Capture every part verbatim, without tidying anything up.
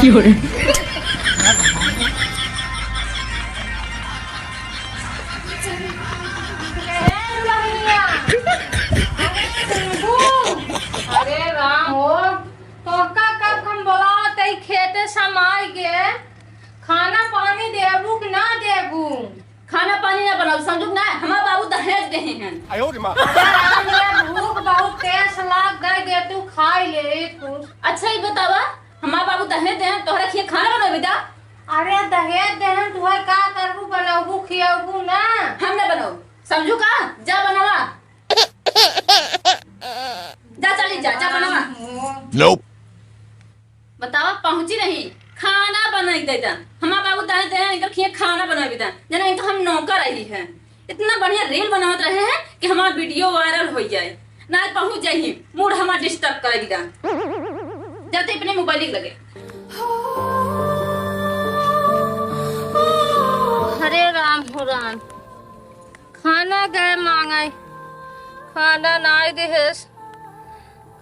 की हो रे। अरे दुल्हनिया, अरे सुनबू, अरे राम हो, तोहका कब हम बोलावत हई खेते समाई के, खाना पानी देबू कि ना देबू? खाना पानी ना बनाऊ, समझू कि ना? हमार बाबू दहेज देहे हैं। आयो रे माँ। अरे राम रे, भूख बहुत तेज लाग गई, दे तू खाई ले कुछ। अच्छा, ई बतावा, हमार बाबू दहेज देहे हैं, तोहरा खिया खाना बनावे दा? अरे दहेज देहे हैं, तुहर का करबू, बनौबू, खियौबू ना? हम ना बनाऊ, समझू का? जा बनावा। जा चली जा, जा बनावा। Nope। बतावा, पहुँची नहीं, खाना बनाई दे दा। हमार बाबू दहेज देहे हैं, इनकर खिया खाना बनावे दा। जना इनका हम नौकर रही है। इतना बढ़िया reel बनावत रहे हैं कि हमार video viral हो जाए। ना पहुँच जाई, mood हमार disturb कर दा। जाते अपने mobile लगे। हरे राम हो राम। खाना गए मांगे, खाना नाई देहेस।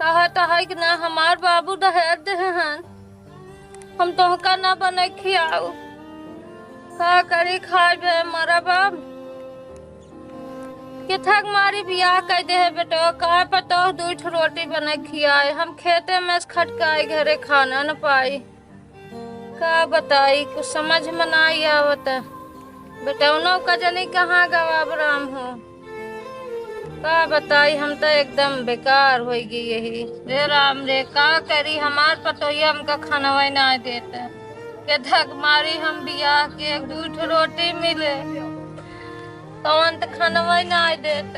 कहत है कि ना हमार बाबू दहेज देहे हन, हम तोहका ना बने खियाऊ। का करी खाए बे मरब अब। केथक मारी बियाह कर देहे बेटो, का पतोह दुई ठो रोटी बने खियाए, हम खेते में से खटकाए घरे खाना न पाई। का बताई, कुछ समझ में नाई आवत। बेटौनो का जनी कहाँ गवा अब राम हो। का बताई, हम त एकदम बेकार होइ गई यही। रे राम रे, का करी, हमार पतोहिया हमका खनवै नाई देत। केथक मारी हम बियाह के, एक दुई ठो रोटी मिले, तवन त खनवै नाई देत।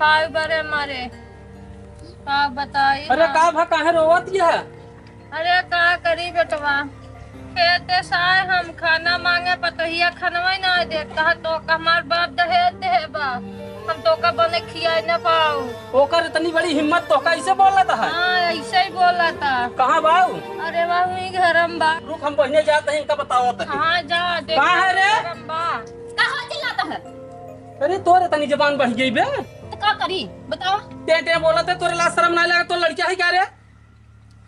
खाए बरे मरे, का बताई अरे हम। का भा, काहे रोवत यह? अरे का करी बेटवा, खेते से आए हम, खाना मांगे, पतोहिया खनवै ना दे, कहा तो हमार बाप दहेज देहे बा, हम तोका बने खियाए न पाऊ। ओकर इतनी बड़ी हिम्मत, तो कैसे बोलत है? हाँ, ऐसे ही बोलत है। कहाँ बाऊ? अरे बाऊ, ई घर में बा। रुक, हम बहिने जात हैं, इनका बतावत है। हाँ, जा, देख कहाँ है रे? घर में बा। कहाँ चिल्लाता है? अरे तोरे तनी जबान बढ़ गई बे। तो का करी, बतावा। टें टें बोलत है, तोरे लाज शरम नाई लगा, तोर लड़किया है का रे?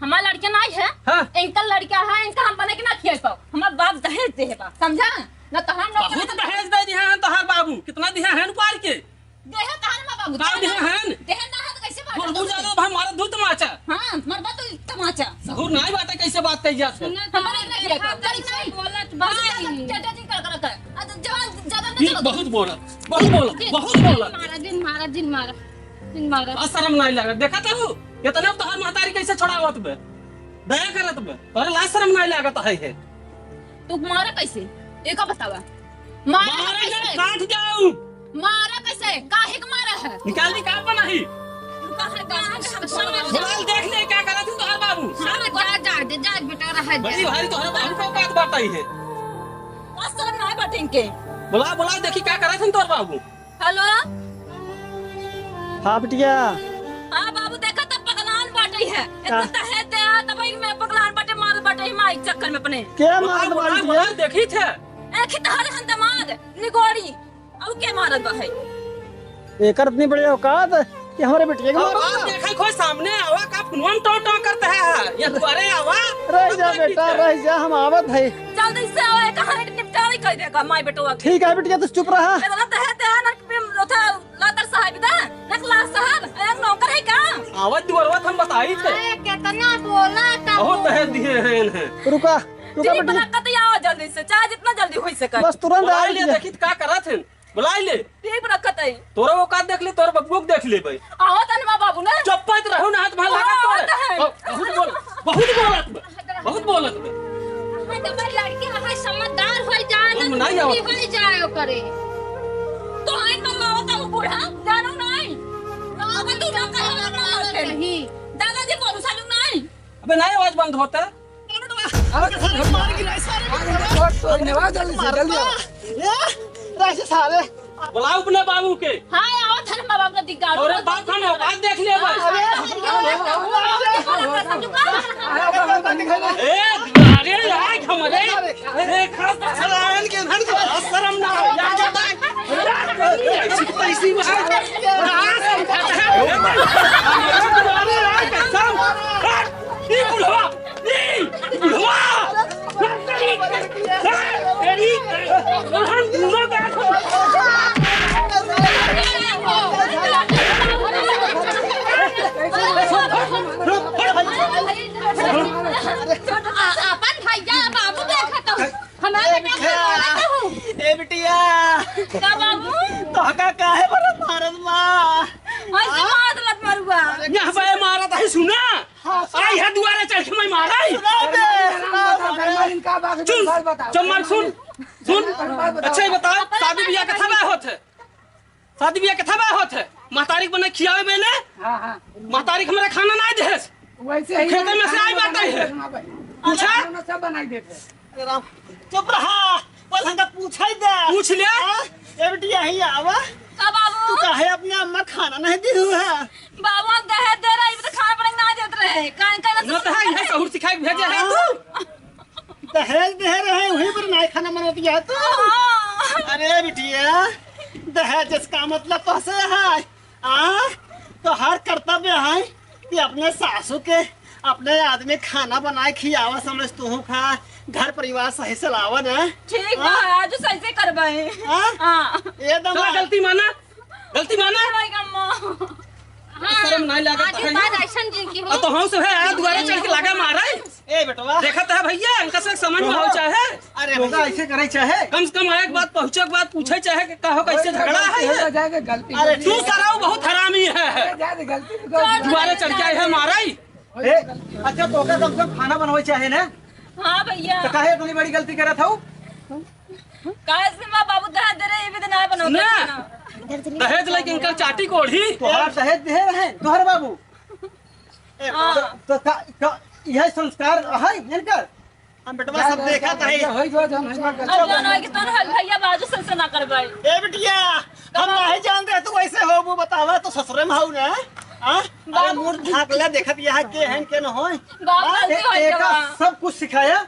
हमार लड़किया नाई है। हाँ। इनका लड़किया है, इनका हम बने के ना खिया पाओ। हमार बाप दहेज देहे बा, समझा? ना तो हम लोग बहुत दहेज दे दिया है तोहार बाबू, कितना दिया है उपार के? देहे तहार माँ बाबू, का देहे दिया है? देहे ना है तो कैसे बात बोल, बुझा लो भाई, मारा दू तमाचा। हाँ, मरबा तू तमाचा। सहूर नाई बाटे, कैसे बात कही जात है? सुनत हमारे नहीं है, देखा करी नहीं। बोलत बस भाई। ज्यादा टेटा जी कर कर कर। आ, तो जवान ज्यादा न जिन चलो। बहुत बोला, बहुत बोला, जिन, बहुत बोला। मारा, जिन मारा, जिन मारा। जिन मारा। आ, शर्म नाई लगा। देखा तू, इतना तोहार महतारी कैसे छोड़ावत बे? दया करत बे। तोरे लाज शर्म नाई लागत है, है। तू मारा कैसे? एका बतावा। मारा मारा कैसे? ना, काट जाऊ। मारा कैसे? काहे के मारा है? निकाल दी का पनाही? तू कहाँ गाना के हम समझ बोलाल, देख ले का करत हूँ तोहार बाबू। हाँ, जा, जा, जा, जा, बेटा, रह जा। बड़ी भारी तोहरे बाबू का औकात बात आई है। लाज शर्म नाई बाटे इनके। बोला, बोला, देखी का करत हूँ तोहर बाबू। हेलो। हाँ बिटिया। हाँ बाबू, देखा तब पगलान बाटे है। इतना का? दहेज दे आ, तब ही मैं पगलान बाटे, मारत बाटे ही माई के चक्कर में अपने। के बोला, मारत बोला, बाटी बोला, है? देखी थे। एक ही तहर हन दमाद, निगोड़ी। अब के मारत बा है? एकर इतनी बड़ी औकात कि हमारे बिटिया के अब मारत आप बा? देखा, कोई सामने आवा का फोनवा में टों टों करता है। ये दुआरे आवा। रह जा बेटा, रह जा, हम आवत है। जल्दी से आवा, एक हाथ निपटारे कर देगा माई बेटवा के। ठीक है बिटिया, तू चुप रहा। इतना दहेज दे आ ना, उठा लातर साहब इधर, नकला साहब, अरे नौकर है का? आवत दुआरवा हम बताई थे। अरे, कितना बोला था बहुत वो। दहेज दिए हैं इन्हें। रुका, रुका ठीक बेटी। बना, कतई आवा जल्दी से, चाहे जितना जल्दी हो सके। बस तुरंत बुलाई ले, आवत है। देखी त का करत हैं, बुलाई ले। ठीक रखत है। तोरा औकात देख ले, तोरा बबुआ के देख ले भाई। आवत है ना बाबू ने। चुप्पा रहू ना, हाथ मार लगा हाँ, तोरे। आवत है। बहुत बोल, बहुत बोलत बे, बहुत बोलत बे। हाँ, तो भाई लड़की वहाँ समझदार हो जाए ना, हम तो नहीं बुद्धि आवत। हो जाए ओकरे। तो आइन मरवावत हूँ बूढ़ा, जानो नहीं। अब तू ना कहो ना मत कही। दादाजी बोलू सालू नहीं। अबे नहीं आवाज बंद होता। अबे सारे मार गिरा सारे। अरे, जल्दी से, जल्दी आओ। ए, रह से सारे। बुलाओ अपने बाबू के। हाँ, आओ थारे माँ बाप का धिक्कार। अरे बाप, हम औकात देख ले भाई। अरे, ए, अरे, आँख हमरे। अरे, खास तो चलाएन के धन को शर्म ना हो। यार, ऐसी बात है। अरे, आँख कसम। हट, ई बुढ़वा, ई, ई बुढ़वा। यह दुआरे चढ़ के मैं मारा ही। सुनाओ बे, सुनाओ। सुन, चम्मर सुन, सुन। अच्छा, ये बताओ, शादी बियाह कथा बा होत है? शादी बियाह कथा बा होत है? महतारी के बना खियावे बेले? हाँ, हाँ। महतारी के हमरा खाना नाहीं देस। वैसे ही खेते में से आई बात है। पूछा? खाना सब बनाई देते हैं। अरे राम, चुप रहा। पहले हमका पूछे दे। पूछ ले। हाँ? ए बिटिया, यहीं आवा। का बाबू? तू काहे अपने अम्मा खाना नहीं दी हुआ है? बाबू, हम दहेज दे रहे, तो खाना पड़ेगा ना देत रहे। काहे, काहे ना न तो है, यह सहूर सिखाए के भेजे है तू। दहेज दे रहे, वहीं पर नाई खाना बनवती है तू। हाँ। अरे बिटिया, दहेज इसका मतलब तो से है। आ? तो हर कर्तव्य है कि अपने सासू के, अपने आदमी खाना बनाए खियावा, समझ तू खा, घर परिवार सही से लावा ना। ठीक बा, हाँ? आज सही से करबे। हाँ? हाँ। ये दमा- चला, गलती माना, गलती माना। भाई अम्मा। हाँ, शर्म नहीं लागत आज है। बात ऐसन जी की हो। अब तो हम सब है, आ दुआरे चढ़ के लागा मारे। ए बेटवा। देखत है भैया, इनका से समझ में हो चाहे। अरे तोका भैया। ऐसे करे चाहे। कम से कम एक बात पहुँचे, एक बात पूछे चाहे कि का हो, कैसे झगड़ा है ये? हो जाएगा गलती। अरे तू सराऊ बहुत हरामी है। अरे जा दे, गलती तो कर। दुआरे चढ़ के आए है मारा ही। ए, अच्छा तोका कम से कम खाना बनवे चाहे ना? हाँ भैया। तो काहे इतनी बड़ी गलती करत हऊ? काहे से माँ बाबू दहेज दे रहे, ये भी तो ना बनाओ ना। खाना। दहेज लेके इनकर चाटी कोढ़ी। तोहार दहेज दे रहे, तोहर बाबू। हाँ। तो, तो का, का, यह संस्कार है इनकर? हम बेटवा सब देखा था ही। होई जो जन है। अब जन होई कि तोर हल भैया बाजू से, से ना करबाई। ए बिटिया, हम नहीं जानते तू वैसे हो, वो बतावा तो ससुरे में हऊ ना। हाँ? अरे बाबू। मूड़ झाँक ले, देखत यहाँ के हैं, के न होय। बाबू हाँ? गलती ए-, हो एका गवा। सब कुछ सिखाया,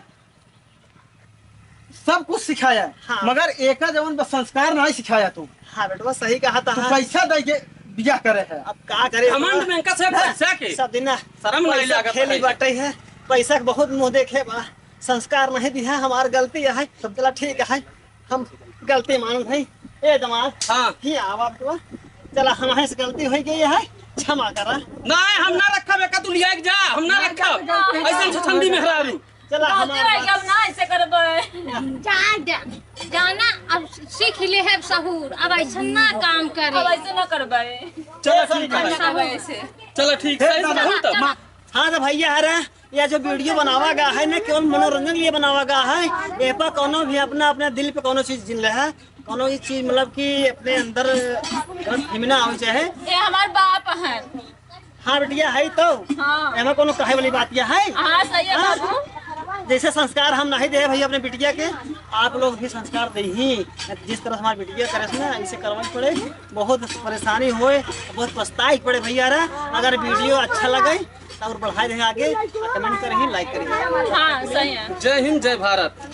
सब कुछ सिखाया, हाँ। मगर एका जवन बस संस्कार नहीं सिखाया तू। हाँ बेटवा, सही कहा था। तू पैसा दे के बियाह करे है। अब का करे घमंड बेटवा? में इनका से हाँ, पैसा के सब दिन ना शर्म नहीं पैसा लागत खेली है। बाटे है, पैसा के बहुत मुँह देखे बा, संस्कार नहीं दिया, हमार गलती है। सब चला ठीक है, हम गलती मानत है। ए दमाद, हाँ। ही आवा तो चला, हमारे से गलती हो गई है, क्षमा करा। नहीं, हम ना रखब, एका तू लिया के जा, हम ना रखब। ऐसन से ठंडी मेहरारू। चला, गलती हमार रह गया, अब ना ऐसे करबे। जा, जा, जाना, अब सीख ले है सहूर, अब ऐसा ना काम करे। अब ऐसे ना करबे। चलो ठीक है। ना करबे ऐसे। चलो ठीक, सही से कहूँ तब। हाँ तो भैया, अरे, यह जो वीडियो बनावा गया है ना, केवल मनोरंजन के लिए बनावा गया है। ए पर कौनो भी अपना, अपने दिल पे कौनो चीज जिन ले है, कौनो भी चीज मतलब कि अपने अंदर गलतफहमी ना आवे चाहे। ये हमार बाप है। हाँ बिटिया, है तो। हाँ। एमा कोनो कहे वाली बात यह है? हाँ, सही है हाँ? बाबू। जैसे संस्कार हम नहीं दे भैया अपने बिटिया के, आप लोग भी संस्कार दे ही। जिस तरह से हमारे बिटिया करे से ना, ऐसे करवाई पड़े, बहुत परेशानी होए, बहुत पछताई पड़े भैया रा। अगर वीडियो अच्छा लगे तो और बढ़ाई दे आगे, कमेंट करें, लाइक करें। हाँ, सही है। जय हिंद, जय भारत।